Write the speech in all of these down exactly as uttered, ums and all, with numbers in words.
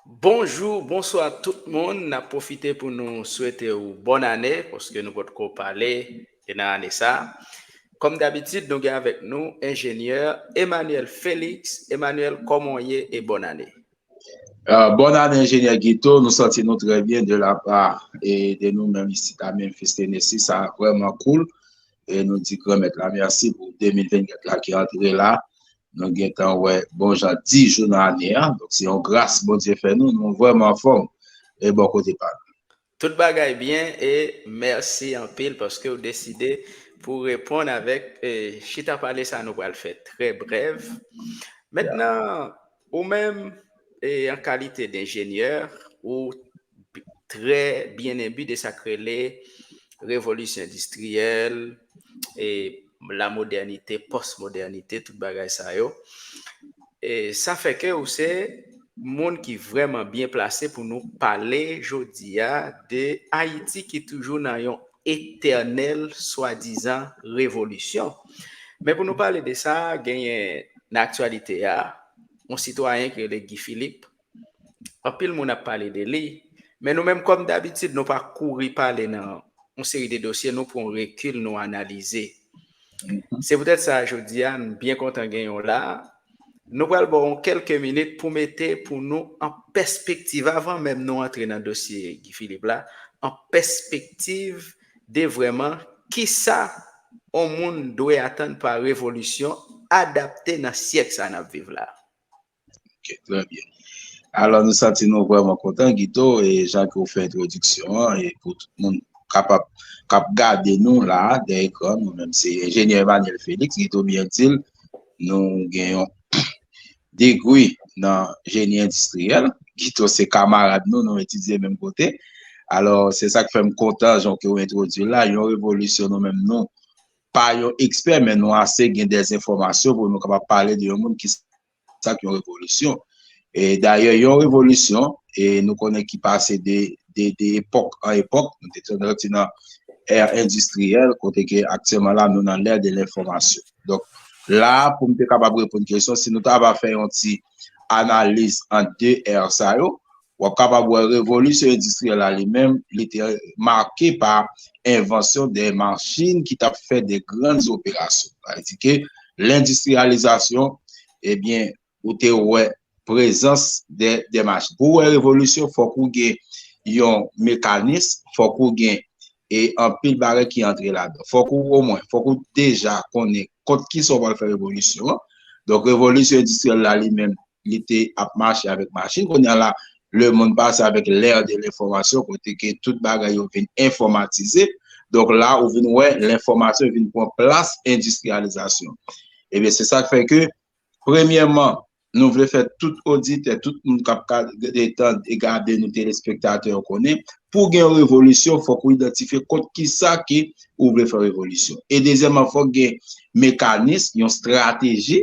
Bonjou, bonswa tout moun. N ap pwofite pou nou swete w bòn ane, paske nou potko pale nan ane sa. Kòm dabitid, nou gen avèk nou enjenyè Emmanuel Félix. Emmanuel, kòman w ye e bòn ane? Euh, bonne année, ingénieur Guito. Nou santi nou trè byen de la pa e de nou menm isit a Memphis, Tennessee. Sa vrèman cool. E nou di Granmèt la mèsi pou de mil vennkat la ki antre la. Nou gentan wè bon jan dis jou nan ane a. Donk, se yon gras Bondye fè nou. Nou vrèman anfòm. E bò kote pa nou. Tout bagay byen e mèsi anpil paske w deside pou reponn avèk eh, chita pale sa nou pral fè trè brèv. Mentnan, ou menm, eh, an kalite denjenyè, ou trè byen enbi de sa k rele revolisyon endistriyèl, e lamodènite, pòsmodènite, tout bagay sa yo. E sa fè ke ou se moun ki vrèman byen plase pou nou pale jodi a de Ayiti ki toujou nan yon etènèl swadizan revolisyon. Men pou nou pale de sa, genyen nan aktyalite a, yon sitwayen ki rele Guy Philippe. Anpil moun ap pale de li, men nou menm kòm dabitid, nou pa kouri pale nan yon seri de dosye, nou pran yon rekil, nou analize. Se poutèt sa, jodi a, m byen kontan gen w la. Nou pral ba w kèlke minit pou mete pou nou an pèspektiv, avan menm nou antre nan dosye Guy Philippe la, an pèspektiv de vrèman kisa yon moun dwe atann pa revolisyon adapte nan syèk sa n ap viv la. Ok, trè byen. Alò, nou santi nou vrèman kontan, Guito, e jan ke w fè entwodiksyon an, e pou tout moun kapab k ap gade nou la, dèyè ekran, nou menm se enjenyè Emmanuel Félix, Guito byen di l, nou gen yon degri nan jeni endistriyèl. Guito se kamarad nou, nou etidye menm kote. Alò, se sa k fè m kontan, jan ke w entwodui la, yon revolisyon nou menm nou pa yon ekspè, men nou ase gen de enfòmasyon pou nou kapab pale de yon moun ki sa k yon revolisyon. E dayè, yon revolisyon, e nou konnen ki pase de, de, de epòk an epòk, nou te soti nan è endistriyèl, kote ke aktyèlman la, nou nan lè de lenfòmasyon. Donk, la, pou m te kapab reponn kesyon, si nou ta va fè yon ti analiz ant de è sa yo, w ap kapab wè revolisyon endistriyèl la li menm, li te make pa envansyon de machin ki t ap fè de grann operasyon. Sa vle di ke lendistriyalizasyon, ebyen, ou te wè prezans de, de machin. Pou wè revolisyon, fòk ou gen yon mekanis, fòk ou gen e anpil bagay ki antre ladan. Fòk ou omwen, fòk ou deja konnen kont kisa w pral fè revolisyon an. Donk, revolisyon endistriyèl la li menm, li te ap mache avèk machin. Kounye a la, lemonn pase avèk lè de lenfòmasyon, kote ke tout bagay yo vin enfòmatize. Donk la, ou vin wè lenfòmasyon vin pran plas endistriyalizasyon. Ebyen, se sa k fè ke, premyèman, nou vle fè tout oditè, tout moun k ap ka- de- tan- e gade nou, telespektatè yo konnen, pou gen yon revolisyon, fòk ou idantifye kont kisa ke ou vle fè revolisyon. E dezyèmman, fòk gen mekanis, yon estrateji.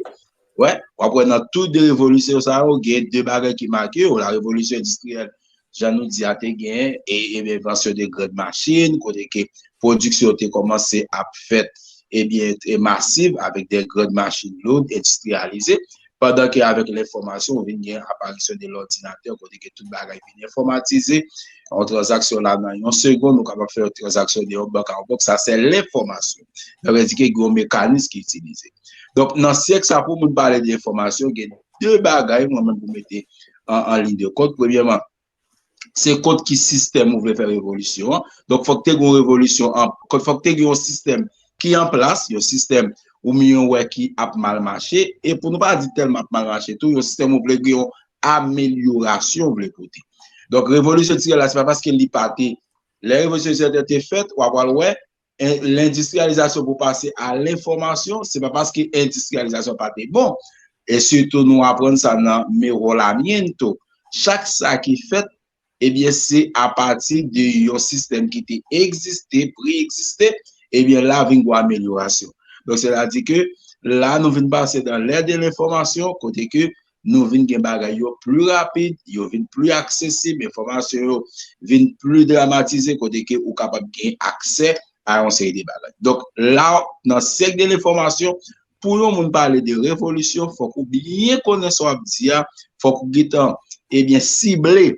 Wè, w ap wè nan tout de revolisyon sa yo, gen de bagay ki make yo. La revolisyon endistriyèl, jan nou di a, te gen e, e envansyon de grann machin, kote ke pwodiksyon te kòmanse ap fèt, ebyen, e masiv avèk de grann machin loud, endistriyalize. Pandan ke avèk lenfòmasyon, ou vin gen aparisyon de lòdinatè, kote ke tout bagay vin enfòmatize. Yon tranzaksyon la nan yon segonn, ou kapab fè yon tranzaksyon de yon bank a yon bank, sa se lenfòmasyon. Sa vle di ke gen yon mekanis ki itilize. Donk, nan syèk sa, pou moun pale de enfòmasyon, gen de bagay, mwen menm, pou mete an, an liy de kont. Premyèman, se kont ki sistèm ou vle fè revolisyon an. Donk, fòk te gen yon revolisyon, an, fòk te gen yon sistèm ki an plas, yon sistèm ou menm wè ki ap mal mache, e pou nou pa di tèlman ap mal mache tou, yon sistèm ou vle gen yon amelyorasyon ou vle pote. Donk, revolisyon endistriyèl la, se pa paske li pa te, lè revolisyon endistriyèl te fèt, w ap al wè, en- lendistriyalizasyon pou pase a lenfòmasyon, se pa paske endistriyalizasyon pa te bon. E sitou nou aprann sa nan Mejoramiento. Chak sa ki fèt, ebyen, se apati de yon sistèm ki te egziste, pre-egziste, ebyen, la vin gen amelyorasyon. Donk, sètadi ke la, nou vin pase nan lè de lenfòmasyon, kote ke nou vin gen bagay yo pli rapid, yo vin pli aksesib, enfòmasyon yo vin pli dramatize, kote ke ou kapab gen aksè a yon seri de bagay. Donk, la, nan syèk de lenfòmasyon, pou yon moun pale de revolisyon, fòk ou byen konnen sa w ap di a, fòk ou gentan ebyen, sible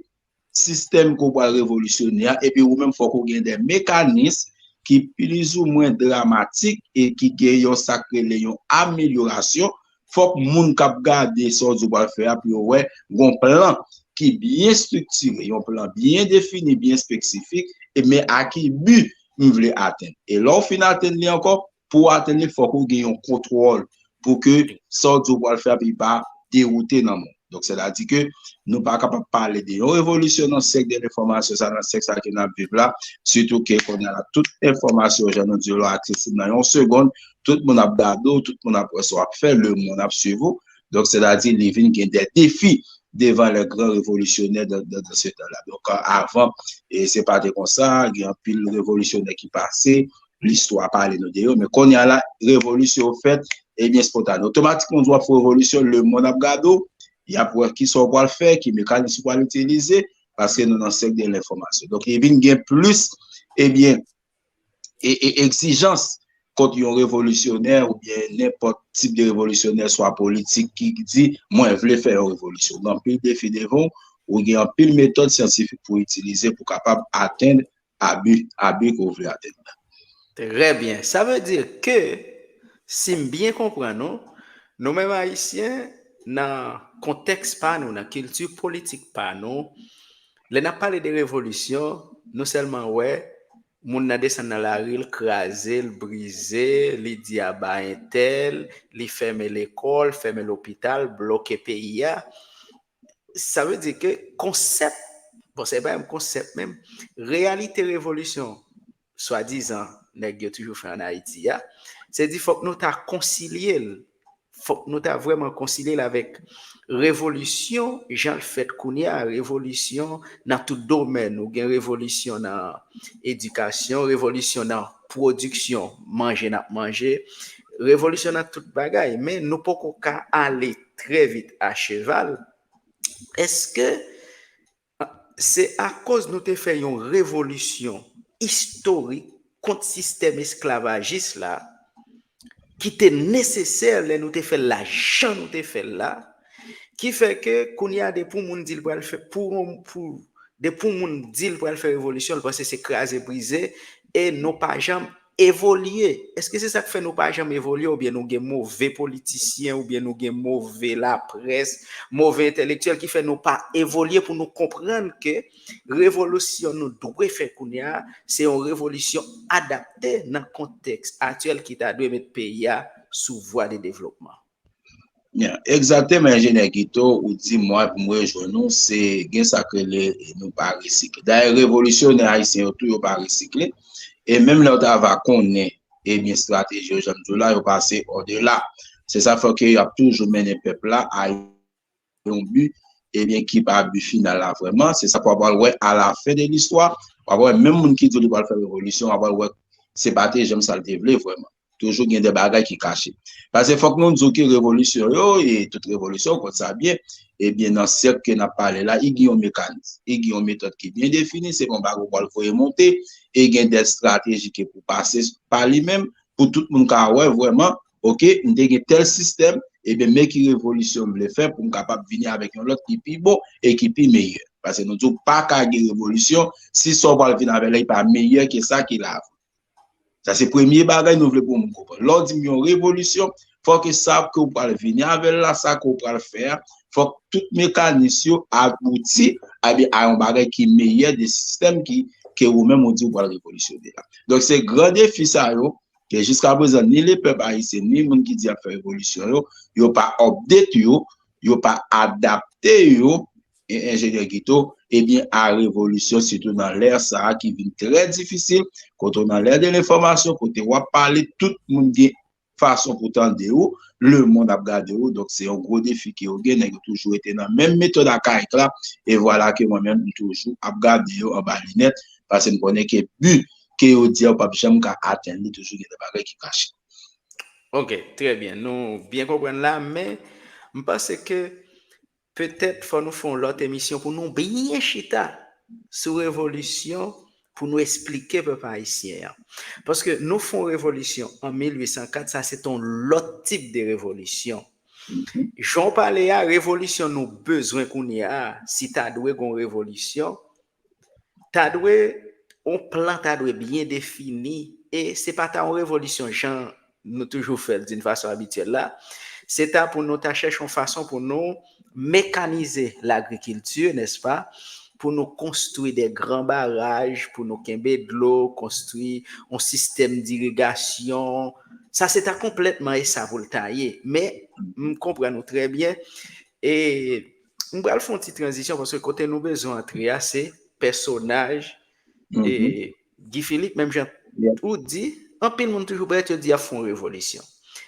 sistèm ke w pral revolisyone a, epi ou menm fòk ou gen de mekanis ki plizoumwen dramatik e ki gen yon sa k rele yon amelyorasyon. Fòk moun k ap gade sa w di w pral fè a pou yo wè yon plan ki byen estriktire, yon plan byen defini, byen espesifik, e men a ki bi m vle atenn. E lè w fin atenn li ankò, pou w atenn li, fòk ou gen yon kontwòl pou ke sa w di w pral fè a, pou li pa dewoute nan men w. Donk, sètadi ke nou pa kapab pale de yon revolisyon nan syèk de lenfòmasyon sa, nan syèk sa ke n ap viv la, sitou ke kounye a la, tout enfòmasyon, jan nou di yo la, aksesib nan yon segonn, tout moun ap gade w, tout moun ap wè sa w ap fè, lemonn ap swiv ou. Donk, sètadi, li vin gen de defi devan les grands révolutionnaires de, de, de ce temps-là. Donk, avan, e se pa te konsa, gen anpil revolisyonè ki pase, listwa pale nou de yo, men kounye a la, revolisyon yo fèt, ebyen, espontane. Otomatikman, w ap fè revolisyon, lemonn ap gade w, y ap wè ki sa w pral fè, ki mekanis ou pral itilize, paske nou nan syèk de lenfòmasyon. Donk, e vin gen plis, ebyen, e, e egzijans kont yon revolisyonè oubyen nenpòt tip de revolisyonè, swa politik, ki di, "Mwen vle fè yon revolisyon." Gen anpil defi devan w, ou gen anpil metòd syantifik pou w itilize pou w kapab atenn abi, abi ke w vle atenn la. Trè byen. Sa vle di ke, si m byen konprann ou, nou menm Ayisyen, nan kontèks pa nou, nan kilti politik pa nou, lè n ap pale de revolisyon, nou sèlman wè moun nan desann nan lari, l kraze, l brize, li di aba entèl, li fèmen lekòl, fèmen lopital, bloke peyi a. Sa vle di ke konsèp, bon, se pa menm konsèp menm, reyalite revolisyon, swadizan, nèg yo toujou fè ann Ayiti a, se di fòk nou ta konsilye l, fòk nou ta vrèman konsilye l avèk revolisyon, jan l fèt kounye a, revolisyon nan tout domèn. Ou gen revolisyon nan edikasyon, revolisyon nan pwodiksyon manje n ap manje, revolisyon nan tout bagay. Men nou poko ka ale trè vit a cheval. Èske se akoz nou te fè yon revolisyon istorik kont sistèm esklavajis la, ki te nesesè lè nou te fè l la, jan nou te fè l la, ki fè ke kounye a depi yon moun di l pral fè, pou, pou, depi yon moun di l pral fè revolisyon, l panse se kraze brize, e nou pa janm evolye. Èske se sa k fè nou pa janm evolye, oubyen nou gen move politisyen, oubyen nou gen move laprès, move entèlektyèl ki fè nou pa evolye pou nou konprann ke revolisyon nou dwe fè kounye a, se yon revolisyon adapte nan kontèks aktyèl ki ta dwe met peyi a sou vwa de devlopman? Egzakteman, enjenyè Guito, ou di mwen, pou m rejwenn ou, se gen sa k rele nou pa resikle. Dayè, revolisyonè ayisyen yo tou, yo pa resikle. E menm lè w ta va konnen, ebyen, estrateji yo, jan m di w la, yo pase odela. Se sa fè ke y ap toujou mennen pèp la a yon bi, ebyen, ki pa bi final la vrèman. Se sa w ap wè alafen de listwa. W ap wè menm moun ki di w li pral fè revolisyon, w ap wè se pa te janm sa l te vle vrèman. Toujou gen de bagay ki kache. Paske fòk nou di w ke revolisyon yo, e tout revolisyon, w konn sa byen, ebyen, nan syèk ke n ap pale la, i gen yon mekanis, i gen yon metòd ki byen defini, se pa yon bagay w pral voye monte, e gen de estrateji ke pou pase pa li menm, pou tout moun ka wè vrèman, oke, m te gen tèl sistèm, ebyen, men ki revolisyon m vle fè pou m kapab vini avèk yon lòt ki pi bon e ki pi meyè. Paske nou di w pa ka gen revolisyon si sa w pral vin avè l la, li pa meyè ke sa ki la. Sa se premye bagay nou vle pou moun konprann. Lè w di m yon revolisyon, fòk ke sa ke w pral vini avè l la, sa ke w pral fè a, fòk tout mekanis yo abouti a, a yon bagay ki meyè de sistèm ki, ke ou menm ou di w pral revolisyone la. Donk, se gran defi sa yo, ke jiskaprezan, ni lepèp ayisyen, ni moun ki di y ap fè revolisyon yo, yo pa update yo, yo pa adapte yo, e, enjenyè Guito, ebyen, a revolisyon, sitou nan lè sa a ki vin trè difisil, kote w nan lè de lenfòmasyon, kote w ap pale, tout moun gen fason pou tande w, lemonn ap gade w, donk se yon gwo defi ke yo gen, nèg yo toujou rete nan menm metòd akayik la, e vwala ke mwen menm, m toujou ap gade yo anba linèt, paske m konnen ke bi ke yo di a, yo p ap janm ka atenn li, toujou gen de bagay ki kache. Ok, trè byen. Nou byen konprann la, men m panse ke petèt fò nou fè yon lòt emisyon pou nou byen chita sou revolisyon, pou nou esplike pèp ayisyen an. Paske nou fè yon revolisyon an mil uit san kat, sa se te yon lòt tip de revolisyon. Jan w pale a, revolisyon nou bezwen kounye a, si ta dwe gon revolisyon, ta dwe, yon plan ta dwe byen defini, e se pa ta yon revolisyon jan nou toujou fè l d'une façon habituelle la, se ta pou nou ta chèche yon fason pou nou mekanize lagrikilti, n'est-ce pas, pou nou konstwi de gran baraj, pou nou kenbe dlo, konstwi yon sistèm dirigasyon. Sa se ta konplètman e sa pou l ta ye. Men, m konprann ou trè byen. E m pral fè yon ti tranzisyon paske kote nou bezwen antre a, se pèsonaj e Guy Philippe, menm jan ou di, anpil moun toujou prèt, yo di y ap fè yon revolisyon.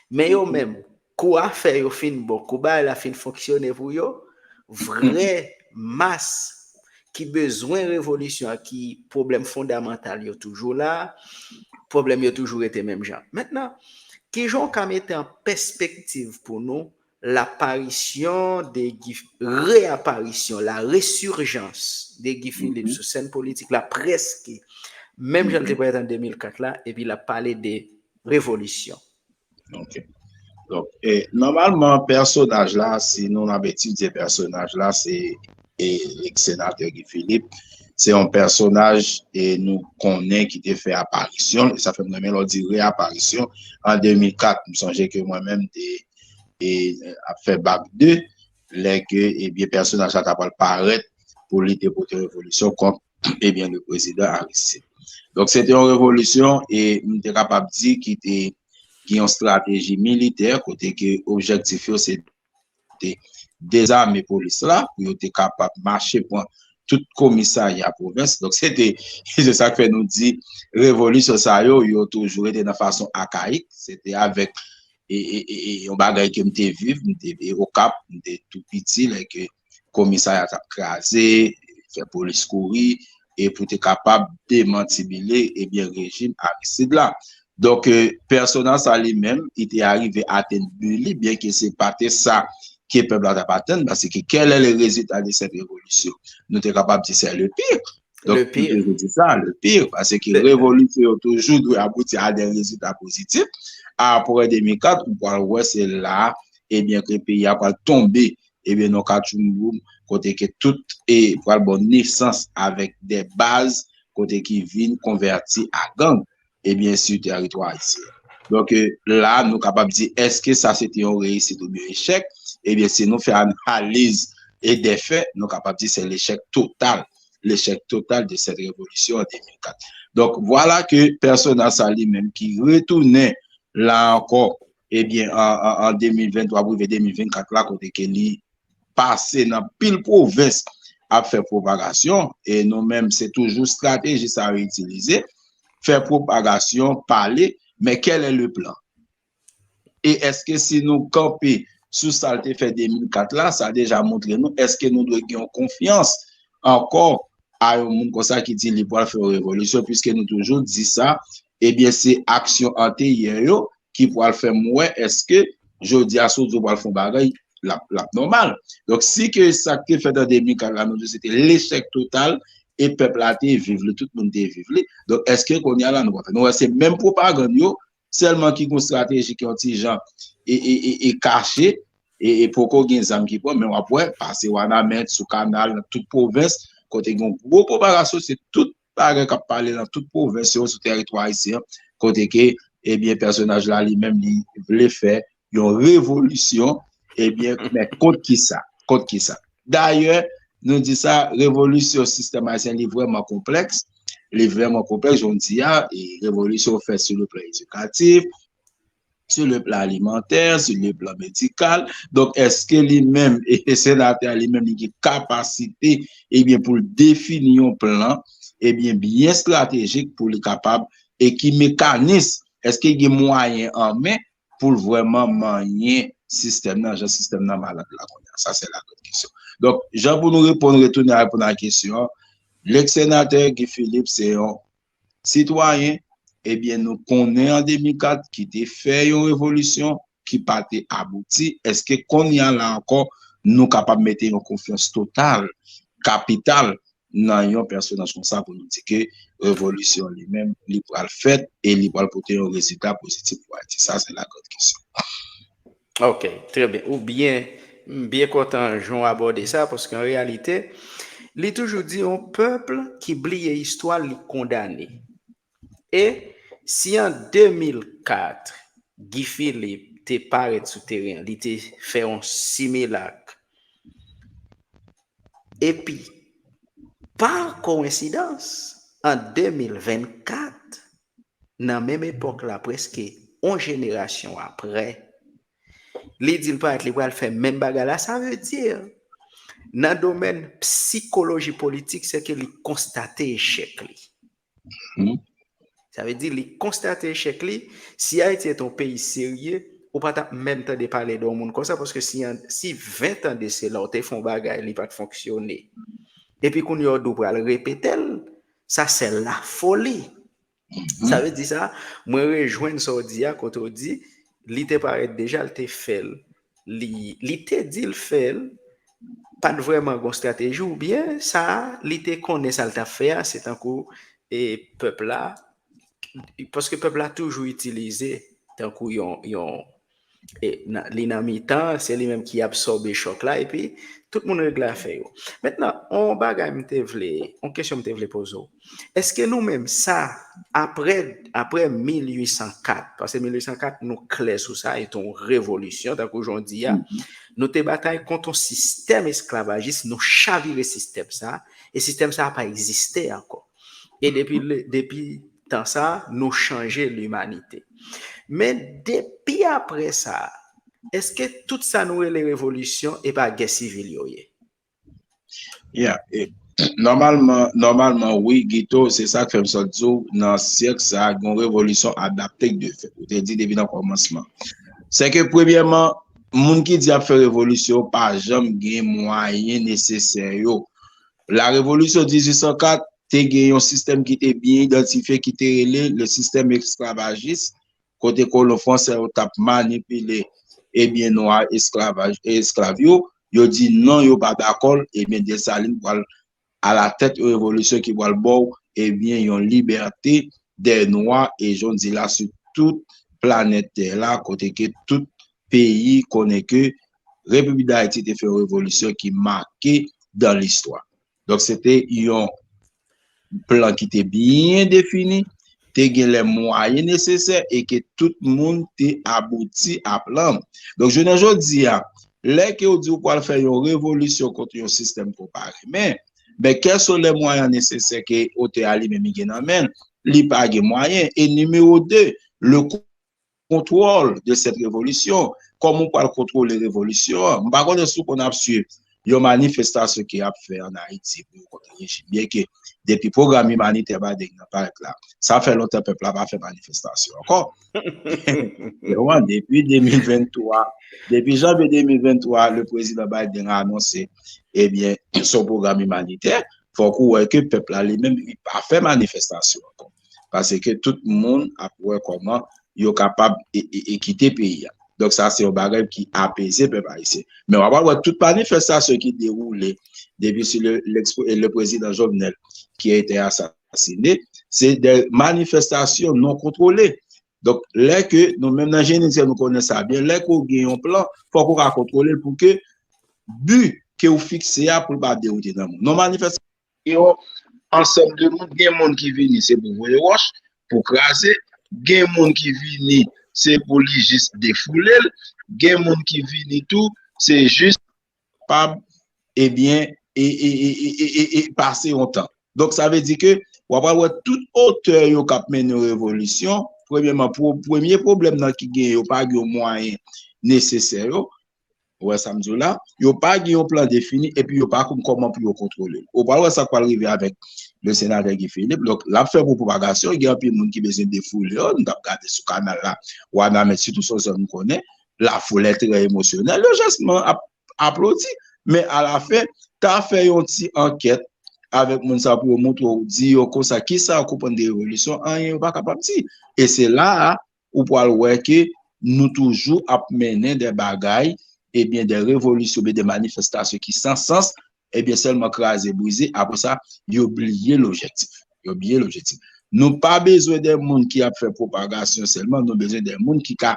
Men yo menm, kou afè yo fin bon, kou bagay la fin fonksyone pou yo, vrè mas ki bezwen revolisyon an, ki pwoblèm fondamantal yo toujou la, pwoblèm yo toujou rete menm jan. Mentnan, kijan w ka mete an pèspektiv pou nou l'apparition de Guy, réapparition, la résurgence de Guy Philippe sou sèn politik la, prèske menm jan l te parèt an de mil kat la, epi l ap pale de revolisyon. Ok. Donk, e, nòmalman, pèsonaj la, si nou n ap etidye pèsonaj la, se e, senatè Guy Philippe, se yon pèsonaj e nou konnen ki te fè aparisyon, e sa fè m renmen lè w di reaparisyon, an de mil kat. M sonje ke mwen menm te e, ap fè bak de, lè ke, ebyen, pèsonaj la ta pral parèt pou li te pote revolisyon kont, ebyen, le prezidan Aristide. Donk, se te yon revolisyon e m te kapab di ki te gen yon estrateji militè kote ke objektif yo se te dezame polis la pou yo te kapab mache pran tout komisarya pwovens. Donk, se te, se sa k fè nou di revolisyon sa yo, yo toujou rete nan fason akayik. Se te avèk e, e, e, e yon bagay ke m te viv, m te e, Okap, m te tou piti, lè ke komisarya t ap kraze, fè polis kouri, e pou te kapab demantibile, ebyen, rejim Aristide la. Donk, e, pèsonaj sa li menm, li te arive atenn bi li, byen ke se pa te sa ke pèp la t ap atann, paske quel est le résultat de cette révolution? Nou te kapab di c'est le pire. Donk, nou toujou di sa, le pire, paske revolisyon yo toujou dwe abouti a de rezilta pozitif. Apre de mil kat, ou pral wè se la, ebyen, ke peyi a pral tonbe, ebyen, nan katchoumboum, kote ke tout e pral bon nesans avèk de baz, kote ki vin konvèti a gang, ebyen, sou teritwa ayisyen. Donk, e, la, nou kapab di, èske sa se te yon reyisit oubyen echèk? Ebyen, si nou fè analiz e de fè, nou kapab di se lechèk total, lechèk total de cette révolution en deux mille quatre. Donk, vwala ke pèsonaj sa li menm ki retounen la ankò, ebyen, an, an, an de mil venntwa pou rive de mil vennkat la, kote ke li pase nan pil pwovens ap fè pwopagasyon, e nou menm, se toujou estrateji sa yo itilize, fè pwopagasyon, pale, men quel est le plan? E èske si nou kanpe sou sa l te fè de mil kat la, sa deja montre nou, èske nou dwe gen yon konfyans ankò a yon moun konsa ki di li pral fè yon revolisyon, piske nou toujou di sa, ebyen, se aksyon anteryè yo ki pral fè m wè èske jodi a si w di w pral fè yon bagay, l ap, l ap nòmal. Donk, si ke sa k te fèt an de mil kat la, nou di se te lechèk total, e pèp la te viv li, tout moun te viv li. Donk, èske kounye a la, nou pral fè? Nou wè se menm pwopagann yo, sèlman ki gon estrateji ki yon ti jan e, e, e, e kache, e, e poko gen zam ki pran, men w ap wè, pase Wanament, sou kanal, nan tout pwovens, kote gen yon gwo pwopagasyon, se tout bagay k ap pale nan tout pwovens yo, sou teritwa ayisyen an, kote ke, ebyen, pèsonaj la li menm, li vle fè yon revolisyon, ebyen, men kont kisa? Kont kisa? Dayè, nou di sa, revolisyon sistèm ayisyen, li vrèman konplèks, li vrèman konplèks, jan w di a, e revolisyon fèt sou le plan edikatif, sou le plan alimantè, sou le plan medikal. Donk, èske li menm, e, e senatè a li menm, li gen kapasite, ebyen, pou l defini yon plan, ebyen, byen estratejik pou li kapab, e ki mekanis, èske gen mwayen an men pou l vrèman manyen sistèm nan, jan sistèm nan malad la kounye a? Sa, se la gran kesyon. Donk, jan pou nou reponn, retounen a reponn a kesyon an, lèks senatè Guy Philippe se yon sitwayen, ebyen, nou konnen an de mil kat ki te fè yon revolisyon ki pa te abouti. Èske kounye a la ankò, nou kapab mete yon konfyans total, kapital, nan yon pèsonaj konsa pou nou di ke revolisyon li menm, li pral fèt e li pral pote yon rezilta pozitif pou Ayiti? Sa, se la gran kesyon. Ok, trè byen. Ou byen, m byen kontan jan w abòde sa, paske an reyalite, li toujou di yon pèp ki bliye istwa l, li kondane. E si an de mil kat, Guy Philippe te parèt sou teren, li te fè yon similak, epi, pa kowensidans, an de mil vennkat, nan menm epòk la, prèske yon jenerasyon apre, li di l parèt li pral fè menm bagay la. Sa vle di, nan domèn sikoloji politik, se ke li konstate echèk li. Sa vle di, li konstate echèk li. Si Ayiti te yon peyi serye, ou pa t ap menm tande pale de yon moun konsa, paske si, si ven tan de sela, ou te fè yon bagay, li pa t fonksyone, epi kounye a ou di w pral repete l, sa se lafoli. Sa vle di sa, mwen rejwenn sa w di a, kote w di, li te parèt deja, l te fè l, li, li te di l fè l, pa t vrèman gon estrateji, oubyen sa, li te konnen sa l t ap fè a, se tankou, e, pèp la, paske pèp la toujou itilize tankou yon, yon, e, nan, li nan mitan, se li menm ki absòbe chòk la, epi tout moun regle afè yo. Mentnan, on bagay m te vle, on kesyon m te vle poze w. Èske nou menm sa, apre, apre mil uit san kat, paske mil uit san kat, nou klè sou sa, e te yon revolisyon, tankou jan w di a, nou te batay kont yon sistèm esklavajis, nou chavire sistèm sa, e sistèm sa pa egziste ankò. E depi, depi tan sa, nou chanje limanite. Men depi apre sa, èske tout sa nou rele revolisyon, e pa gè sivil yo ye? Yeah, e, nòmalman, nòmalman, wi, Guito, se sa k fè m sot di w, nan syèk sa, gen yon revolisyon adapte k dwe fèt. Ou te di depi nan kòmansman. Se ke, premyèman, moun ki di ap fè revolisyon pa janm gen mwayen nesesè yo. La revolisyon dizuit san kat te gen yon sistèm ki te byen idantifye, ki te rele le système esclavagiste, kote kolon fransè yo t ap manipile, ebyen, nwa esklavaj, esklav yo, yo di non, yo pa dakò, ebyen, Desalin pral alatèt yon revolisyon ki pral ba w, ebyen, yon libète dè nwa, e jan w di la, sou tout planèt tè la, kote ke tout peyi konnen ke Repiblik Dayiti te fè yon revolisyon ki make dan listwa. Donk, se te yon plan ki te byen defini, te gen lè mwayen nesesè e ke tout moun te abouti a plan. Donk, jounen jodi a, lè ke w di w pral fè yon revolisyon kont yon sistèm ke w pa renmen, ben, kèlswa lè mwayen nesesè ke otè a li menm li gen nan men l, li pa gen mwayen. E nimewo de, le kontwòl de cette révolution, kòman w pral kontwole revolisyon an? M pa konnen si w konn ap swiv yon manifestasyon ke y ap fè ann Ayiti pou yo kont rejim. Byenke depi pwogram imanitè Biden nan parèt la, sa fè lontan pèp la pa fè manifestasyon ankò. Ou konprann? Depi de mil venntwa, depi janvye de mil venntwa, le prezidan Biden anonse, ebyen, son pwogram imanitè, fòk ou wè ke pèp la li menm, li pa fè manifestasyon ankò. Paske tout moun ap wè kòman yo kapab e, e, e kite peyi a. Donk, sa se yon bagay ki apeze pèp ayisyen. Men w ap wè tout manifestasyon ki dewoule depi si le, le prezidan Jovenel ki a été assassiné, se de manifestasyon non kontwole. Donk, lè ke nou menm nan jeni nou konnen sa byen, lè ke w gen yon plan, fòk ou ka kontwole l pou ke bi ke w fikse a pou l pa dewoute nan moun. Non, manifestasyon yon ansanm de moun, gen moun ki vini se pou voye wòch, pou kraze, gen moun ki vini se pou li jis defoule l, gen moun ki vini tou se jis kapab, ebyen, e, e, e, e, e, e, e pase yon tan. Donk, sa vle di ke w ap wè tout otè yo k ap mennen yon revolisyon, premyèman, pwo-, premye pwoblèm nan ki gen, yo pa gen yon mwayen nesesè yo, ou wè sa m di w la, yo pa gen yon plan defini epi yo pa konn kòman pou yo kontwole l. Ou pral wè sa k pral rive avèk le senatè Guy Philippe. Donk, l ap fè pwopagasyon, gen anpil moun ki bezwen defoule yo, nou t ap gade sou kanal la, Wanament, sitou se yon zòn m konnen, lafoul trè emosyonèl, yo jisman ap aplodi. Men alafen, ta fè yon ti ankèt avèk moun sa pou yo montre w, di yo konsa, kisa yo konprann de revolisyon, anyen yo pa kapab di. E se la a, ou pral wè ke nou toujou ap mennen de bagay, ebyen, de revolisyon, oubyen de manifestasyon ki san sans, ebyen, sèlman kraze, brize, apre sa, yo bliye lobjektif. Yo bliye lobjektif. Nou pa bezwen de moun ki ap fè pwopagasyon sèlman, nou bezwen de moun ki ka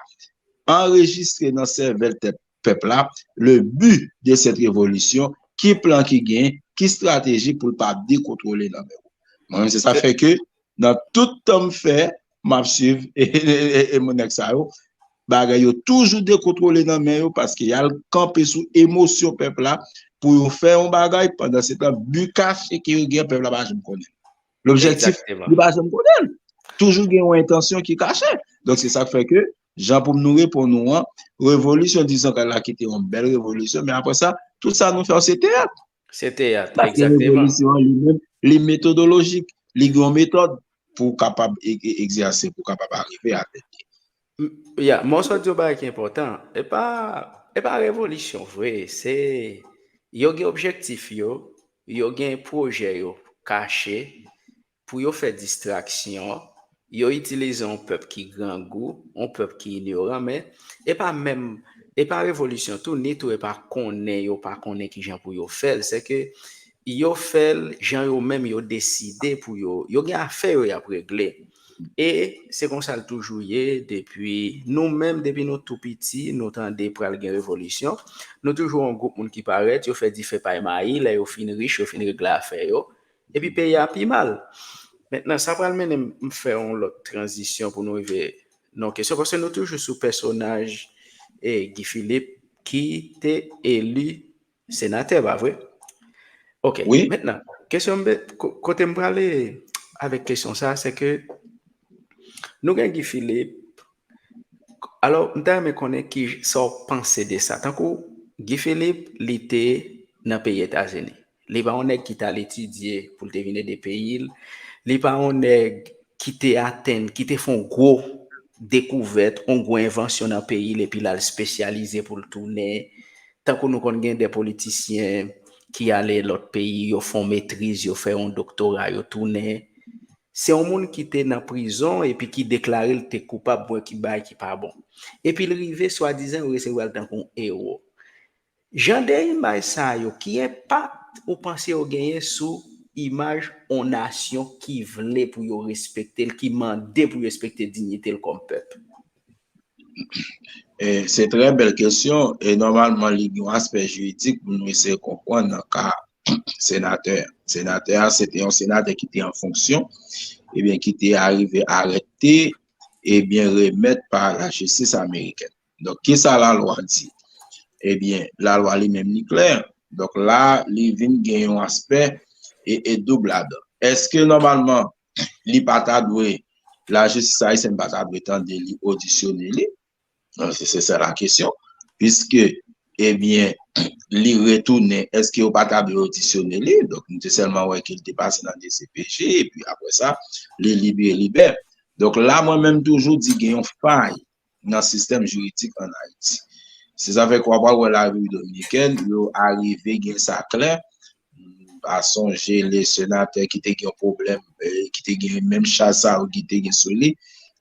anrejistre nan sèvèl tèt pèp la, le but de cette révolution, ki plan ki gen, ki strateji pou l pa dekontwole nan men w. Mwen menm, se sa fè ke nan tout tan m fè, m ap swiv e, e, e, e moun nèg sa yo, bagay yo toujou dekontwole nan men yo paske y al kanpe sou emosyon pèp la pou yo fè yon bagay, pandan se tan bi kache ke yo gen, pèp la pa janm konnen. Lobjektif, li pa janm konnen. Toujou gen yon entansyon ki kache. Donk, se sa k fè ke, jan pou nou reponn ou an, revolisyon dizon kay la ki te yon bèl revolisyon, men apre sa, tout sa nou fè se teyat. Se teyat, egzakteman. Paske revolisyon an li menm, li metodolojik, li gen yon metòd pou w kapab egzèse, pou w kapab arive atèn li. Ya, men w sot di yon bagay ki enpòtan. E pa, e pa revolisyon vre, se, yo gen objektif yo, yo gen pwojè yo kache, pou yo fè distraksyon, yo itilize yon pèp ki grangou, yon pèp ki inyoran, men e pa menm, e pa revolisyon tou, ni tou e pa konnen, yo pa konnen kijan pou yo fè l, se ke yo fè l jan yo menm yo deside pou yo, yo gen afè yo y ap regle. E se konsa l toujou ye depi nou menm, depi nou tou piti, nou tande pral gen revolisyon, nou toujou yon gwoup moun ki parèt, yo fè dife pay mayi, lè yo fin rich, yo fin regle afè yo, epi peyi a pi mal. Mentnan, sa pral mennen m fè yon lòt tranzisyon pou nou rive nan kesyon, paske nou toujou sou pèsonaj e Guy Philippe ki te eli senatè, pa vre? Ok, mentnan, kesyon m, kote m prale avèk kesyon sa, se ke nou gen Guy Philippe, alò, m ta renmen konnen ki sa w panse de sa. Tankou Guy Philippe, li te nan peyi Etazini. Li pa yon nèg ki t al etidye pou l te vin ede peyi l. Li pa yon nèg ki te atenn, ki te fè yon gwo dekouvèt, yon gwo envansyon nan peyi l, epi l al espesyalize pou l tounen. Tankou nou konn gen de politisyen ki ale lòt peyi, yo fè yon metriz, yo fè yon doktora, yo tounen. Se yon moun ki te nan prizon epi ki deklare l te koupab pou yon ki bay ki pa bon. Epi l rive, swadizan, yo resevwa l tankou yon ewo. Jan de imaj sa yo, ki enpak ou panse yo genyen sou imaj yon nasyon ki vle pou yo respekte l, ki mande pou yo respekte diyite l kòm pèp? E, se trè bèl kesyon, e nòmalman li gen yon aspè jiridik pou nou eseye konprann nan ka senatè. Senatè a, se te yon senatè ki te an fonksyon, ebyen, ki te arive arete, ebyen, remèt pa lajistis amerikèn. Donk, kisa lalwa di? Ebyen, lalwa li menm li klè. Donk, la, li vin gen yon aspè e, e doub ladan. Èske nòmalman, li pa ta dwe, lajistis ayisyèn pa ta dwe tande li, odisyone li? Se, se sa la kesyon. Piske, ebyen, li retounen, èske yo pa ta dwe odisyone li? Donk, nou te sèlman wè ke li te pase nan D C P J, epi apre sa, li libre libè. Donk, la, mwen menm toujou di gen yon fay nan sistèm jiridik ann Ayiti. Se sa fè ke w ap wè Larepiblik Dominikèn, yo arive gen sa klè, pa sonje le senatè ki te gen yon pwoblèm, ki te gen menm chaj sa yo ki te gen sou li,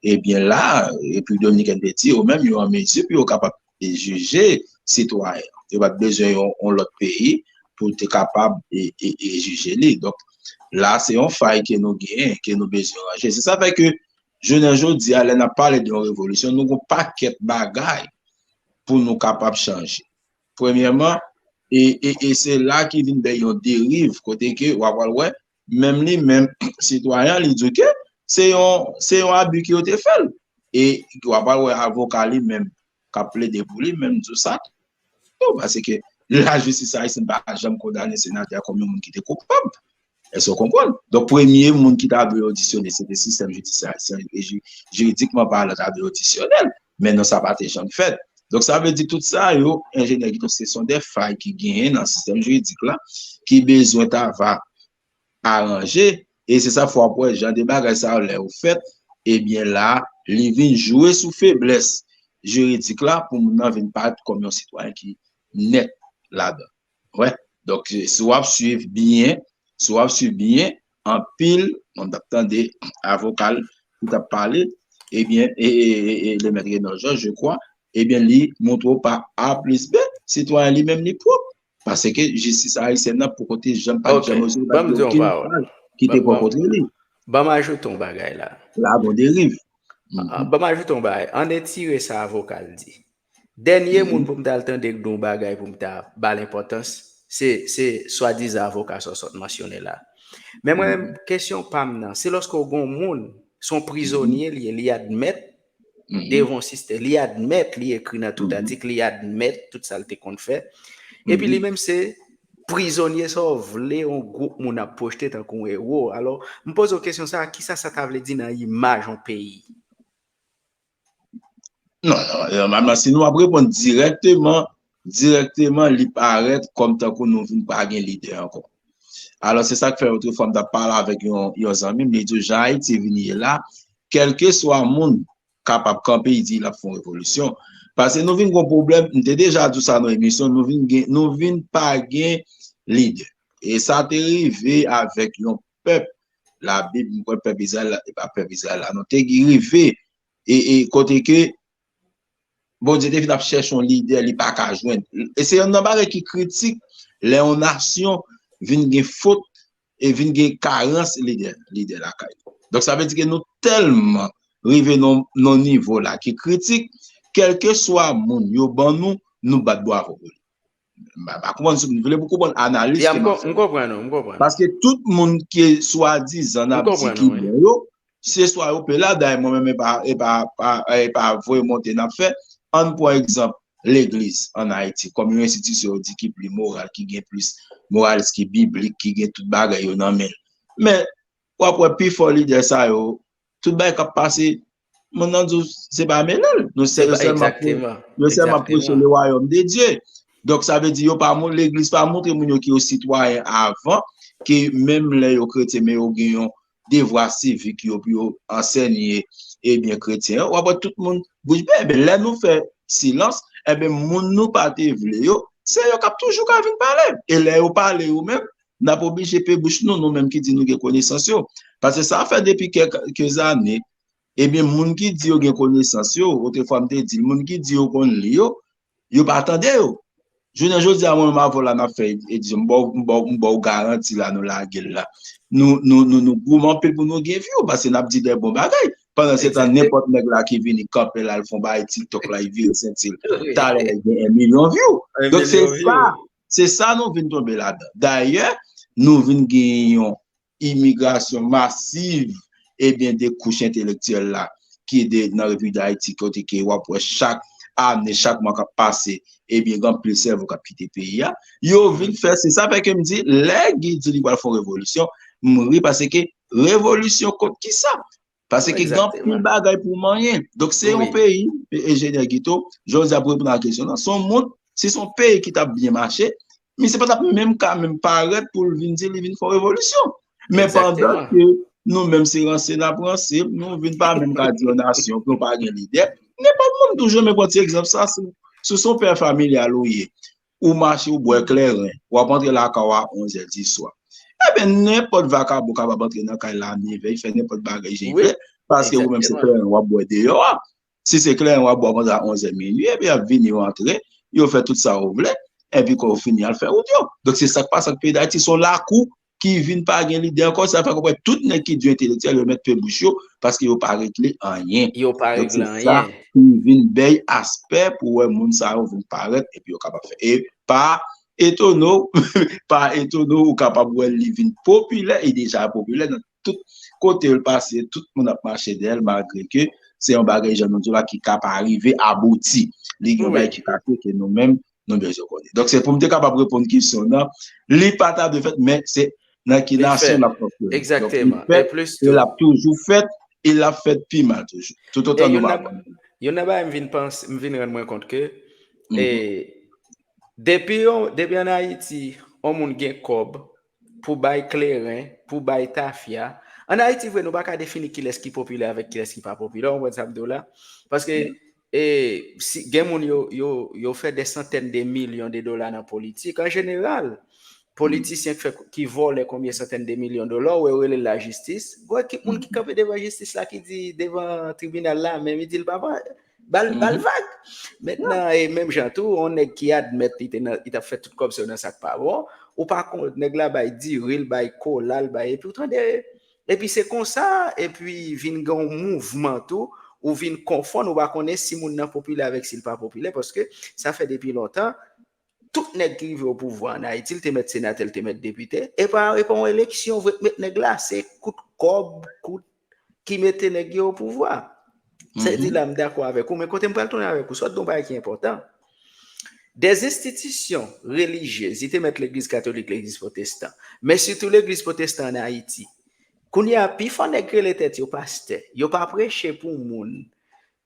ebyen la, Repiblik Dominikèn te di, yo menm yo an mezi pou yo kapab jije sitwayen. Yo pa t bezwen yon, yon lòt peyi pou te kapab e, e, e jije li. Donk, la, se yon fay ke nou genyen, ke nou bezwen ranje. Se sa fè ke, jounen jodi a, lè n ap pale de yon revolisyon, nou gen yon pakèt bagay pou nou kapab chanje. Premyèman, e, e, e se la ki vin bay yon deriv, kote ke w ap al wè, menm li menm, sitwayen an, li di ke se yon, se yon abi ke yo te fè l. E w ap al wè avoka li menm, k ap plede pou li menm, di w sa tou, paske lajistis ayisyèn pa janm kondane senatè a kòm yon moun ki te koupab. Èske w konprann? Donk, premye moun ki ta dwe odisyone, se te sistèm jidisyè ayisyen, e ji-, jiridikman palan, ta dwe odisyone l. Men non, sa pa te janm fèt. Donk, sa vle di tout sa yo, enjenyè Guito, se son de fay ki genyen nan sistèm jiridik la, ki bezwen ta va aranje, e se sa fè w ap wè jan de bagay sa yo lè yo fèt, ebyen la, li vin jwe sou feblès jiridik la pou moun nan vin parèt kòm yon sitwayen ki nèt ladan. Wè. Donk, si w ap swiv byen, si w ap swiv byen, anpil, mwen t ap tande avoka l ki t ap pale, ebyen, e, e, e, e, le mèt Renan Georges, je crois, ebyen, li montre w pa A plis B, sitwayen li menm li pwòp. Paske jistis ayisyèn nan poko te janm, pa t janm, osi, pa t gen okenn faz ki te pran kont li. Ban m ajoute yon bagay la. La gon deriv. Ban m ajoute yon bagay. Ann etire sa avoka l di. Dènye moun pou m ta al tande k di yon bagay pou m ta ba l enpòtans, se, se swadizan avoka sa w sot mansyone la. Men mwen menm, kesyon pa m nan, se lòske w gen yon moun, se yon prizonye li ye, li admèt devan yon sistèm, li admèt, li ekri nan tout atik, li admèt tout sa l te konn fè. Epi li menm se prizonye sa w vle yon gwoup moun ap pwojte tankou yon ewo. Alò, m poze w kesyon sa, kisa sa ta vle di nan imaj yon peyi? Non, non, non, si nou ap reponn dirèkteman, dirèkteman, li parèt kòm tankou nou vin pa gen lidè ankò. Alò, se sa k fè otrefwa m t ap pale avèk yon, yon zanmi m, li di w jan Ayiti vin ye la, kèlkeswa moun kapab kanpe, li di l ap fè yon revolisyon. Paske nou vin gen yon pwoblèm, m te deja di w sa nan emisyon, nou vin gen, nou vin pa gen lidè. E sa te rive avèk yon pèp, Labib, m kwè pèp Izrayèl la, e pa pèp Izrayèl la, non, te rive, e, e kote ke Bondye te vin ap chèche yon lidè, li pa ka jwenn. E se youn nan bagay ki kritik, lè yon nasyon vin gen fot, e vin gen karans lidè, lidè lakay li. Donk, sa vle di ke nou tèlman rive nan, nan nivo la ki kritik, kèlkeswa moun yo ban nou, nou bat bravo pou li. M pa, pa konprann si nou vle pou konprann analiz ke m ap fè. M konprann ou, m konprann. Paske tout moun ke swadizan n ap di ki bon yo, se swa yo pè la, dayè mwen menm e pa, e pa, pa, e pa voye monte n ap fè. Ann pran egzanp legliz ann Ayiti, kòm yon enstitisyon yo di ki pli moral, ki gen plis moralis, ki biblik, ki gen tout bagay yo nan men l. Men, w ap wè pifò lidè sa yo, tout bagay k ap pase, moun nan di w se pa mele l. Nou sè, yo sèlman ap pre-, yo sèlman ap preche le wayòm de Dye. Donk, sa vle di yo pa moun, legliz pa montre moun yo ki yo sitwayen avan, ke menm lè yo kretyen, men yo gen yon devwa sivik yo pou yo ansènye, ebyen, kretyen yo. W ap wè tout moun bouch bè. Ebyen, lè nou fè silans, ebyen, moun nou pa te vle yo, se yo k ap toujou ka vin pale. E lè yo pale yo menm, n ap oblije pe bouch nou, nou menm ki di nou gen konesans yo. Paske sa fè depi kèk, kèk zane, ebyen, moun ki di yo gen konesans yo, otrefwa m te di l, moun ki di yo konn li yo, yo pa tande yo. Jounen jodi a, mwen menm avè w la, n ap fè edisyon, m ba w, m ba w, m ba w garanti la, nou lage l la. Nou, nou, nou, nou goumen anpil pou nou gen view, paske n ap di de bon bagay. Pandan se tan, nenpòt nèg la ki vini kanpe la, l fè yon bagay TikTok la, li vire senti l. Talè, l gen yon milyon view. Donk, se sa, se sa nou vin tonbe ladan. Dayè, nou vin gen yon imigrasyon masiv, ebyen, de kouch entelektyèl la, ki de, nan Repiblik Dayiti, kote ke w ap wè chak ane, chak mwa k ap pase, ebyen, gen anpil sèvo k ap kite peyi a. Yo vin fè, se sa fè ke m di, lè Guy di li pral fè yon revolisyon, m ri paske revolisyon kont kisa? Paske gen anpil bagay pou manyen. Donk, se yon peyi, e, enjenyè Guito, jodi a pou reponn a kesyon nan, se yon moun, si se yon peyi ki t ap byen mache, misye pa t ap menm ka menm parèt pou l vin di li vin fè yon revolisyon. Men pandan ke nou menm se ranse n ap ranse, nou vin pa menm ka di yon nasyon ke w pa gen lidè. Nenpòt moun toujou, men pran ti egzanp sa, si, si se yon pè familyal ou ye, ou mache, ou bwè kleren, w ap antre lakay ou a onz è di swa. Ebyen, nenpòt vakabon kapab antre nan kay la a nèf è, li fè nenpòt bagay jan li vle, paske ou menm se kleren w ap bwè deyò a. Si se kleren w ap bwè, w ap antre a onz è minui, epi y ap vini, yo antre, yo fè tout sa yo vle, epi kan yo fini, y al fè wout yo. Donk, se sa k pase ak peyi Dayiti, se yon lakou ki vin pa gen lidè ankò, sa fè konprann tout nèg ki di yo entelektyèl, yo mèt pe bouch yo, paske yo pa regle anyen. Yo pa regle anyen. Donk, se sa ki vin bay aspè pou wè moun sa yo vin parèt, epi yo kapab fè. E pa etone w, pa etone w, ou kapab wè li vin popilè, e deja popilè nan tout kote l pase, tout moun ap mache dèyè l, malgre ke se yon bagay, jan nou di la, ki ka pa rive abouti. Li gen yon bagay ki kache ke nou menm, nou bezwen konnen. Donk, se pou m te kapab reponn kesyon nan, li pa ta dwe fèt, men se nan ki nasyon n ap fonksyone. Donk, li fèt, e l ap toujou fèt, e l ap fèt pi mal toujou. Toutotan nou pa konnen. Youn nan bagay m vin panse, m vin rann mwen kont ke, e, depi yon, depi ann Ayiti, yon moun gen kòb, pou bay kleren, pou bay tafya. Ann Ayiti, vre, nou pa ka defini kilès ki popilè avèk kilès ki pa popilè, w konprann sa m di w la? Paske, e, si, gen moun yo, yo, yo fè de santèn de milyon de dola nan politik. An jeneral, politisyen ki fè, ki vòlè konbyen santèn de milyon dola, ou wè yo rele l lajistis. Gon ekip moun ki kanpe devan jistis la, ki di, devan tribinal la, menm li di l pa vre. Ba l, ba l vag. Mentnan, e menm jan tou, yon nèg ki admèt li te nan, li t ap fè tout kòb sa yo nan sa k pa bon, ou pa konn, nèg la bay diri, l bay kola, l bay, epi ou tande, epi se konsa, epi vin gen yon mouvman tou, Ou vin konfonn, ou pa konnen si moun nan popilè avèk si l pa popilè, paske sa fè depi lontan, tout nèg ki rive o pouvwa an Ayiti, l te mèt senatè, l te mèt depite, e pa, e pa yon eleksyon vre k met nèg la, se kout kòb, kout ki mete nèg yo o pouvwa. Sa vle di la, m dakò avèk ou, men kote m pral tounen avèk ou, sa w di yon bagay ki enpòtan. Des institutions religieuses, li te mèt legliz katolik, legliz pwotestan, men sitou legliz pwotestan an Ayiti. Kounye a, pifò nèg rele tèt yo pastè, yo pa preche pou moun.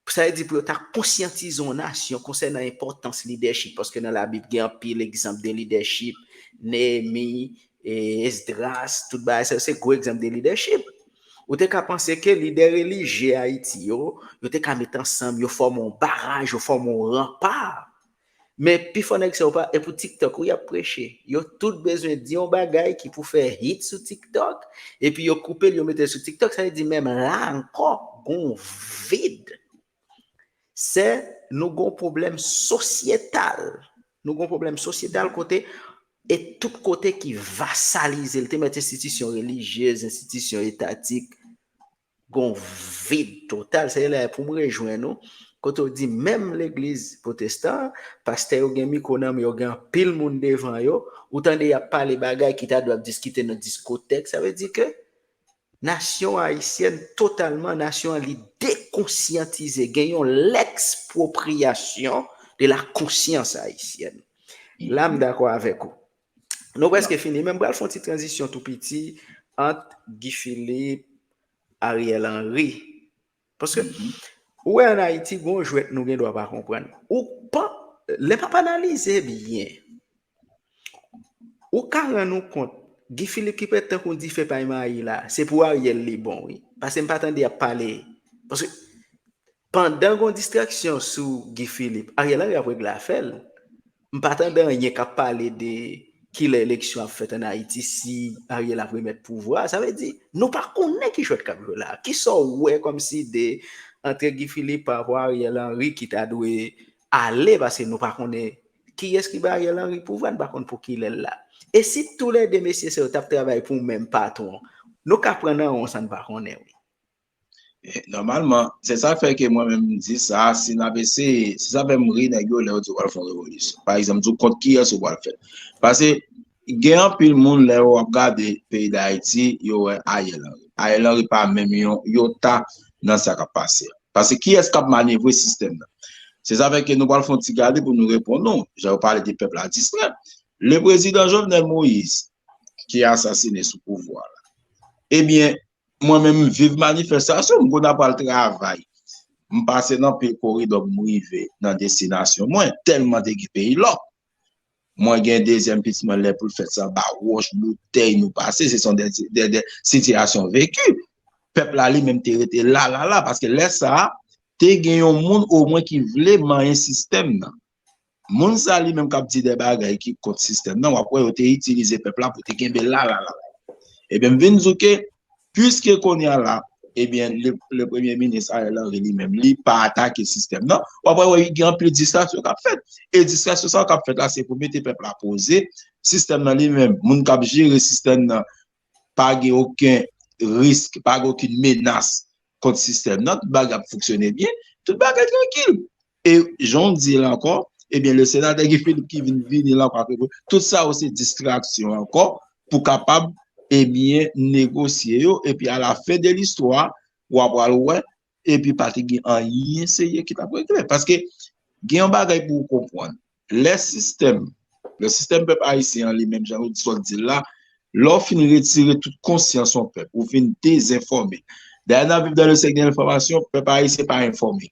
Sa vle di pou yo ta konsyantize yon nasyon konsènan enpòtans lidèchip, paske nan Labib gen anpil egzanp de lidèchip, Neyemi, e, Esdras, tout bagay sa yo se gwo egzanp de lidèchip. Ou te ka panse ke lidè relijye Ayiti yo, yo te ka met ansanm, yo fòme yon baraj, yo fòme yon ranpa. Men pifò nèg sa yo pa, e pou TikTok wi y ap preche. Yo tout bezwen di yon bagay ki pou fè hit sou TikTok, epi yo koupe l, yo mete l sou TikTok, sa vle di menm la ankò, gon vid. Se nou gon pwoblèm sosyetal. Nou gon pwoblèm sosyetal kote, e tout kote ki vasalize, l te mèt enstitisyon relijyez, enstitisyon etatik, gon vid total. Se la pou m rejwenn nou, kote w di menm legliz pwotestan, pastè yo gen mikwo nan men yo, gen anpil moun devan yo, ou tande y ap pale bagay ki ta dwe ap diskite nan diskotèk, sa vle di ke nasyon ayisyèn totalman, nasyon an li dekonsyantize, gen yon lèkspwopriyasyon de la konsyans ayisyèn. La m dakò avèk ou. Nou prèske fini, men m pral fè yon ti tranzisyon tou piti ant Guy Philippe, Ariel Henry. Paske ou wè an Ayiti, gon jwèt nou gen dwa pa konprann. Ou pa, lè p ap analize byen, ou ka rann ou kont, Guy Philippe ki pèt tankou dife pay mayi la, se pou Ariel li bon wi. Paske m pa tande y ap pale. Paske pandan gon distraksyon sou Guy Philippe, Ariel Henry ap regle afè l. M pa tande anyen k ap pale de kilè eleksyon ap fèt an Ayiti, si Ariel ap remèt pouvwa a. Sa vle di, nou pa konnen ki jwèt k ap jwe la. Kisa w wè kòmsi de antre Guy Philippe pa rapò Ariel Henry ki ta dwe ale, paske nou pa konnen kiyès ki bay Ariel Henry pouvwa, n pa konn pou kilè l la. E si toulède mesye sa yo t ap travay pou menm patwon, nou ka pran nan won san n pa konnen wi. Nòmalman, se sa fè ke mwen menm m di sa, si n ap eseye, se sa fè m ri nèg yo lè yo di yo pral fè yon revolisyon. Pa egzanp, di w kont kiyès ou pral fè. Paske gen anpil moun lè w ap gade peyi Dayiti, yo wè Ariel Henry. Ariel Henry pa menm yon yota nan sa k ap pase a. Paske kiyès k ap manevre sistèm nan? Se sa fè ke nou pral fè yon ti gade pou nou reponn nou. Jan yo pale de pèp la distrè. Le prezidan Jovenel Moïse ki asasine sou pouvwa la. Ebyen, mwen menm m viv manifestasyon, m konn ap al travay. M pase nan pil koridò pou m rive nan destinasyon mwen, tèlman te gen peyi lòk. Mwen gen dezyèm pitit mwen lè pou l fèt sa, ba wòch, boutèy, nou pase, se son de, de, de sitiyasyon veki. Pèp la li menm te rete la, la, la, paske lè sa a, te gen yon moun omwen ki vle manyen sistèm nan. Moun sa li menm k ap di de bagay ki kont sistèm nan, w ap wè yo te itilize pèp la pou te kenbe la, la, la. Ebyen, m vin di w ke, piske kounye a la, ebyen, le, le premye minis Ariel Henry li menm, li pa atake sistèm nan, w ap wè, wè gen anpil distraksyon k ap fèt. E distraksyon sa yo k ap fèt la, se pou mete pèp la poze. Sistèm nan li menm, moun k ap jere sistèm nan, pa gen okenn risk, pa gen okenn menas kont sistèm nan, tout bagay ap fonksyone byen, tout bagay trankil. E jan w di l ankò, ebyen, le senatè Guy Philippe ki vin vini la ankò, tout sa yo se distraksyon ankò pou kapab, ebyen, negosye yo, epi a la fen de listwa, w ap pral wè, epi pa te gen anyen serye ki t ap regle. Paske gen yon bagay pou w konprann. Lè sistèm, le sistèm pèp ayisyen an li menm, jan w di, sa w di l la, lè w fin retire tout konsyans yon pèp, ou fin dezenfòme. Dayè, n ap viv dans le siècle de l'information, pèp ayisyen pa enfòme.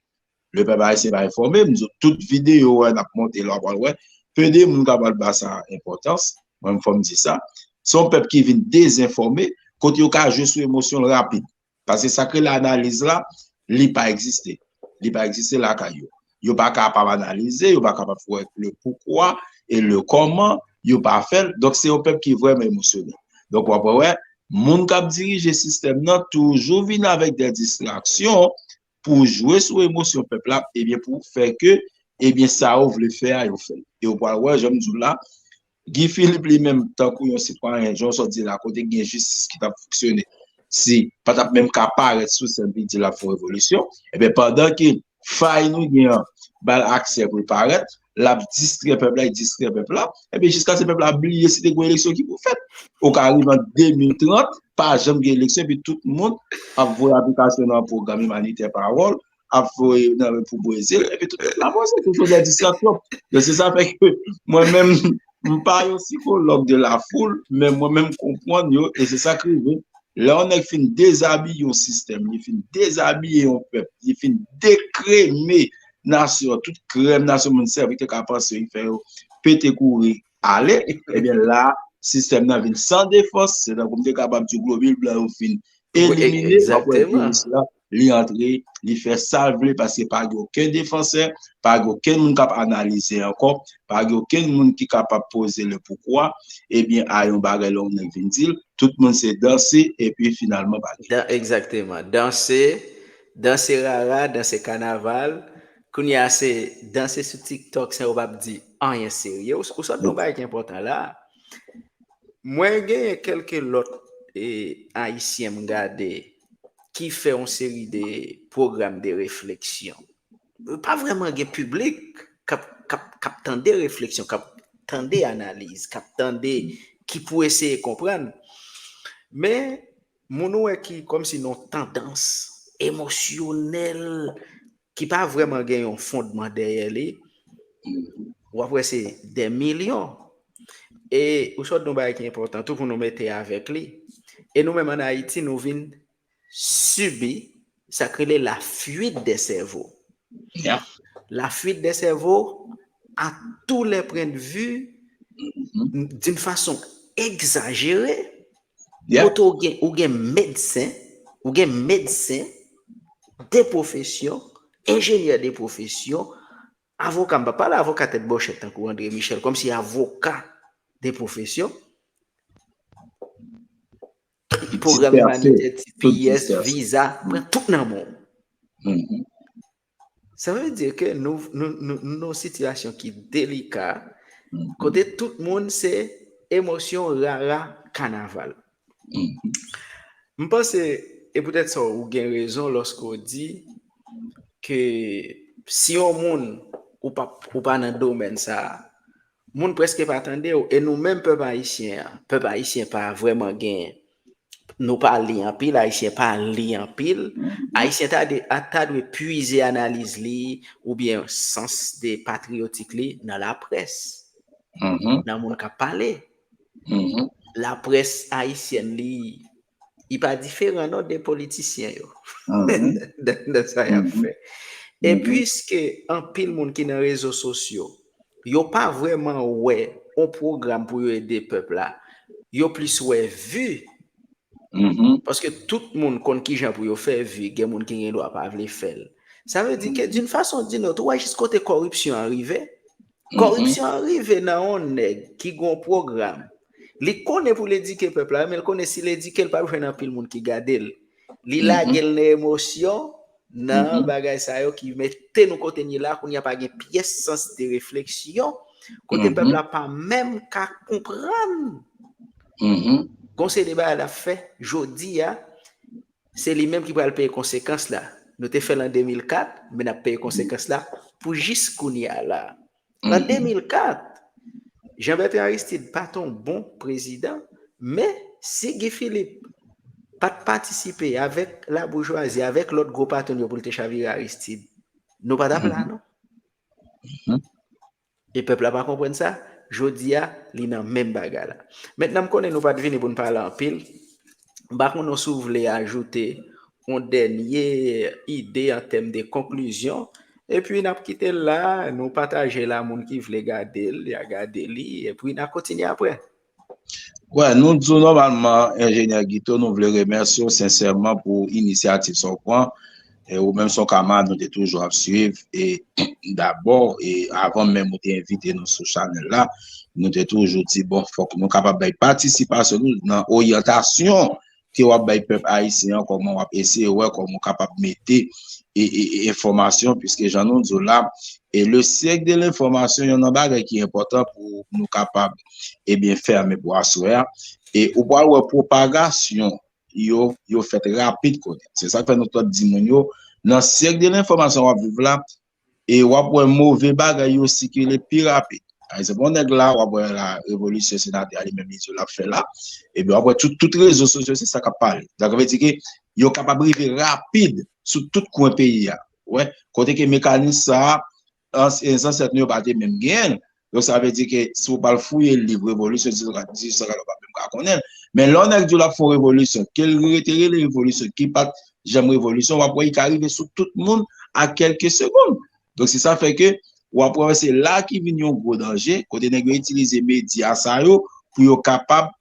Le pèp ayisyen pa enfòme, m di w, tout videyo wè n ap monte la, w ap wè, pe de moun k ap ba sa enpòtans, mwen, fò m di sa. Se yon pèp ki vin dezenfòme, kote yo ka jwe sou emosyon l rapid. Paske sa k rele analiz la, li pa egziste. Li pa egziste lakay yo. Yo pa kapab analize, yo pa kapab wè le poukwa e le kòman, yo pa fè l. Donk, se yon pèp ki vrèman emosyonèl. Donk, w ap wè, moun k ap dirije sistèm nan toujou vin avèk de distraksyon pou jwe sou emosyon pèp la, ebyen, pou fè ke, ebyen, sa yo vle fè a, yo fè l. E w pral wè, jan m di w la, Guy Philippe li menm, tankou yon sitwayen, jan w sot di la, kote gen jistis ki t ap fonksyone, si pa t ap menm ka parèt sou sèn pou l di l ap fè yon revolisyon, ebyen, pandan ke fay nou gen an ba l aksè pou l parèt, l ap distrè pèp la, l distrè pèp la, ebyen, jiskaske pèp la bliye si te gen yon eleksyon ki pou fèt. Ou ka rive an de mil trant, pa janm gen eleksyon, epi tout moun ap voye aplikasyon nan pwogram imanitè pawòl, ap voye nan pou Brezil, epi tout moun ap panse ke se de distraksyon. Donk, se sa fè ke mwen menm, m pa yon sikològ de la foul, men mwen menm m konprann yo, e se sa k rive. Lè yon nèg fin dezabiye yon sistèm, li fin dezabiye yon pèp, li fin dekreme nasyon, tout krèm nasyon moun sèvi te ka panse, li fè yo pete kouri ale, ebyen la, sistèm nan vin san defans, se tankou m te kapab di w globil blan yo fin elimine, w ap wè viris la, li antre, li fè sa l vle, paske pa gen okenn defansè, pa gen okenn moun k ap analize ankò, pa gen okenn moun ki kapab poze le poukwa, ebyen, a yon bagay lè yon nèg vin di l, tout moun se danse, epi finalman pa gen. Dan, egzakteman. Danse, danse rara, danse kanaval, kounye a se danse sou TikTok san yo p ap di anyen serye. Ou, ou sot di yon bagay ki enpòtan la. Mwen genyen kèlke lòt e, Ayisyen m gade ki fè yon seri de pwogram de refleksyon. Pa vrèman gen piblik k ap, k ap, k ap tande refleksyon, k ap tande analiz, k ap tande, ki pou eseye konprann. Men, moun ou wè ki kòmsi nan yon tandans emosyonèl, ki pa vrèman gen yon fondman dèyè li, w ap wè se dè milyon. E ou sot di yon bagay ki enpòtan tou pou nou mete avèk li. E nou menm ann Ayiti, nou vin sibi sa k rele la fuite des cerveaux. La fuite des cerveaux, à tous les points de vue, d'une façon exagérée, kote ou gen, ou gen medsen, ou gen medsen de pwofesyon, enjenyè de pwofesyon, avoka, m p ap pale avoka tèt bòchèt tankou André Michel, kòmsi avoka de pwofesyon, pwogram imanitè, T P S, viza, pran tout nan men w. Sa vle di ke nou, nou, nou, nou nan yon sitiyasyon ki delika, kote tout moun se emosyon, rara, kanaval. M panse, e poutèt sa ou gen rezon lòske w di ke si yon moun ou pa, ou pa nan domèn sa a, moun prèske pa tande w. E nou menm pèp ayisyen an, pèp ayisyen pa vrèman gen, nou pa li anpil, Ayisyen pa li anpil. Ayisyen ta dwe, ta dwe pwize analiz li oubyen sans de patriyotik li nan laprès, nan moun k ap pale. Laprès ayisyèn, li, li pa diferan non de politisyen yo nan, nan sa y ap fè. E piske anpil moun ki nan rezo sosyo, yo pa vrèman wè yon pwogram pou yo ede pèp la, yo plis wè vi. Paske tout moun konn kijan pou yo fè vi, gen moun ki gen dwa pa vle fè l. Sa vle di ke, d'une façon ou d'une autre, ou wè jis kote kòripsyon an rive. Kòripsyon an rive nan yon nèg ki gen yon pwogram. Li konnen pou l edike pèp la, men l konnen si l edike l, p ap jwenn anpil moun ki gade l. Li lage l nan emosyon, nan bagay sa yo ki mete nou kote n ye la, kounye a pa gen pyès sans de refleksyon, kote pèp la pa menm ka konprann. Gon seri de bagay l ap fè jodi a, se li menm ki pral peye konsekans la. Nou te fè l an de mil kat, men n ap peye konsekans la pou jis kounye a la. An de mil kat, Jean Bertrand Aristide pa t yon bon prezidan, men si Guy Philippe pa t patisipe avèk laboujwazi, avèk lòt gwo patwon yo pou l te chavire Aristide, nou pa t ap la non. E pèp la pa konprann sa, jodi a, li nan menm bagay la. Mentnan, m konnen nou pa t vini pou n pale anpil. M pa konnen si w vle ajoute yon dènye ide an tèm de konklizyon, epi n ap kite l la, nou pataje l a moun ki vle gade l, y a gade li, epi n a kontinye apre. Wè, nou di w nòmalman, Enjenyè Guito, nou vle remèsye w sensèman pou inisyativ sa w pran. E ou menm, se yon kamarad nou te toujou ap swiv. E dabò, e avan menm ou te envite nou sou chanèl la, nou te toujou di, bon, fòk nou kapab bay patisipasyon nou nan oryantasyon ke w ap bay pèp ayisyen an, kòman w ap eseye wè kòman w kapab mete e, e, e, enfòmasyon, piske jan nou di w la, e le siècle de l'information, youn nan bagay ki enpòtan pou nou kapab, ebyen, fèmen pou aswè a. E ou pral wè pwopagasyon yo, yo fèt rapid kounye a. Se sa k fè nou tout di moun yo, nan syèk de lenfòmasyon w ap viv la, e w ap wè move bagay yo sikile pi rapid. Pa egzanp, yon nèg la, w ap wè la, revolisyon senatè a li menm li di l ap fè la, epi w ap wè tout, tout rezo sosyo, se sa k ap pale. Donk, sa vle di ke yo kapab rive rapid sou tout kwen peyi a. Wè, kote ke mekanis sa a, ans-, zansèt nou yo pa te menm genyen l. Donk, sa vle di ke si w pral fouye liv revolisyon dizuit san katreven, w pa menm ka konnen l. Men lè yon nèg di w l ap fè yon revolisyon, ke l rete rele revolisyon, ki pa t janm revolisyon, w ap wè li ka rive sou tout moun a kèlke segonn. Donk, se sa fè ke w ap wè se la ki vin yon gwo danje, kote nèg yo itilize medya sa yo pou yo kapab,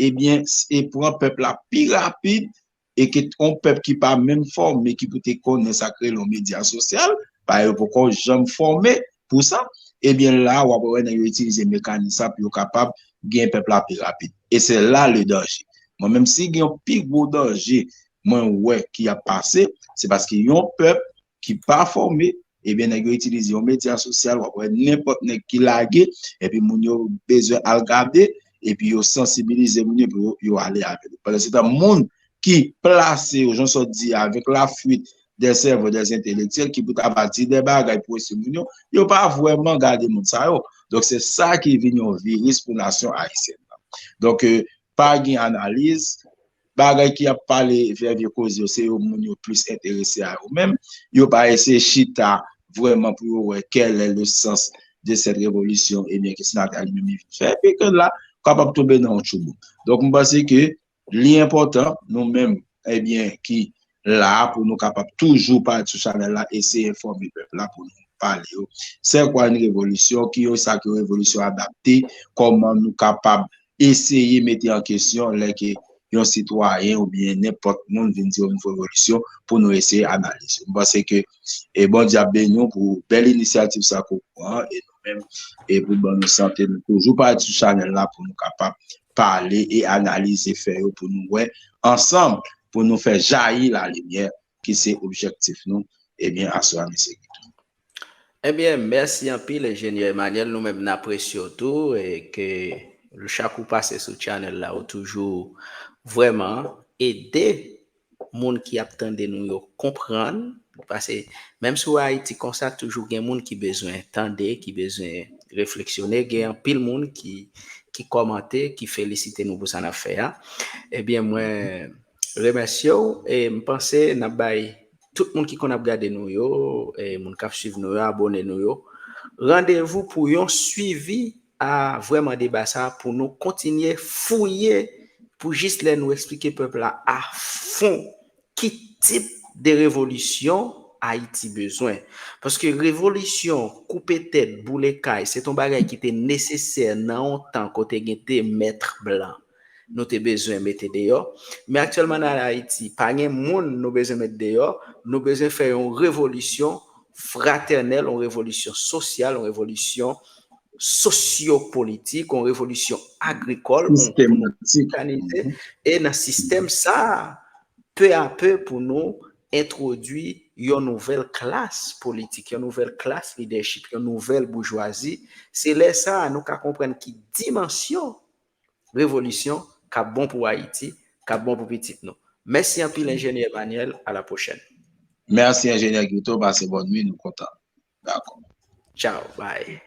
ebyen, s-, e pran pèp la pi rapid, e ke yon pèp ki pa menm fòme, ki pou te konnen sa k rele yon medya sosyal, paske yo poko janm fòme pou sa, ebyen la, w ap wè nèg yo itilize mekanis sa pou yo kapab gen pèp la pi rapid. E se la le danje. Mwen menm, si gen yon pi gwo danje mwen wè ki ap pase, se paske yon pèp ki pa fòme, ebyen, nèg yo itilize yon medya sosyal, w ap wè nenpòt nèg ki lage, epi moun yo bezwen al gade, epi yo sansibilize moun yo pou yo, yo ale avè l. Pandan se tan, moun ki plase yo, jan sa w di, avec la fuite des cerveaux des intellectuels, ki pou ta va di de bagay pou espri moun yo, yo pa vrèman gade moun sa yo. Donk, se sa ki vin yon viris pou nasyon ayisyèn nan. Donk, euh, pa gen analiz, bagay ki ap pale, fè vye koze yo, se yo moun yo plis enterese a yo menm. Yo pa eseye chita vrèman pou yo wè quel est le sens de cette révolution, ebyen, ke senatè a li menm li vin fè, epi ke la, kapab tonbe nan yon tchoubou. Donk, m panse ke li enpòtan, nou menm, ebyen, ki la pou nou kapab toujou parèt sou chanèl la, eseye enfòme pèp la pou nou pale yo. C'est quoi une révolution? Ki yo sa ki revolisyon adapte? Kòman nou kapab eseye mete an kesyon lè ke yon sitwayen oubyen nenpòt moun vin di yo vin fè revolisyon pou nou eseye analize. M panse ke, e Bondye ap beni w pou bèl inisyativ sa ke w pran, e nou menm, e pou ban nou sante, nou toujou parèt sou chanèl la pou nou kapab pale e analize fè yo pou nou wè ansanm, pou nou fè jayi lalimyè ki se objektif nou, ebyen, aswè a, mesye Guito. Ebyen, mèsi anpil, Enjenyè Emmanuel. Nou menm, n apresye w tou, e ke chak ou pase sou channel la, ou toujou vrèman ede moun ki ap tande nou yo konprann. Paske menm si w Ayiti konsa, toujou gen moun ki bezwen tande, ki bezwen refleksyone, gen anpil moun ki, ki kòmante, ki felisite nou pou sa n ap fè a. Ebyen, mwen remèsye w, e m panse n ap bay tout moun ki konn ap gade nou yo, e moun k ap swiv nou yo, abone nou yo, randevou pou yon swivi a vrèman deba sa a, pou nou kontinye fouye, pou jis lè nou eksplike pèp la a fon ki tip de revolisyon Ayiti bezwen. Paske revolisyon, koupe tèt, boule kay, se t on bagay ki te nesesè nan yon tan kote gen te mèt blan nou te bezwen mete deyò. Men aktyèlman nan Ayiti, pa gen moun nou bezwen met deyò, nou bezwen fè yon revolisyon fratènèl, yon revolisyon sosyal, yon revolisyon sosyopolitik, yon revolisyon agrikòl, yon sistematik, mekanize. E nan sistèm sa a, pe a pe pou nou entwodui yon nouvèl klas politik, yon nouvèl klas lidèchip, yon nouvèl boujwazi. Se lè sa a nou ka konprann ki dimansyon revolisyon k ap bon pou Ayiti, k ap bon pou pitit nou. Mèsi anpil, Enjenyè Emmanuel. À la prochaine. Mèsi, Enjenyè Guito. Pase bòn nuit, nou kontan. Dakò. Tchao, bye.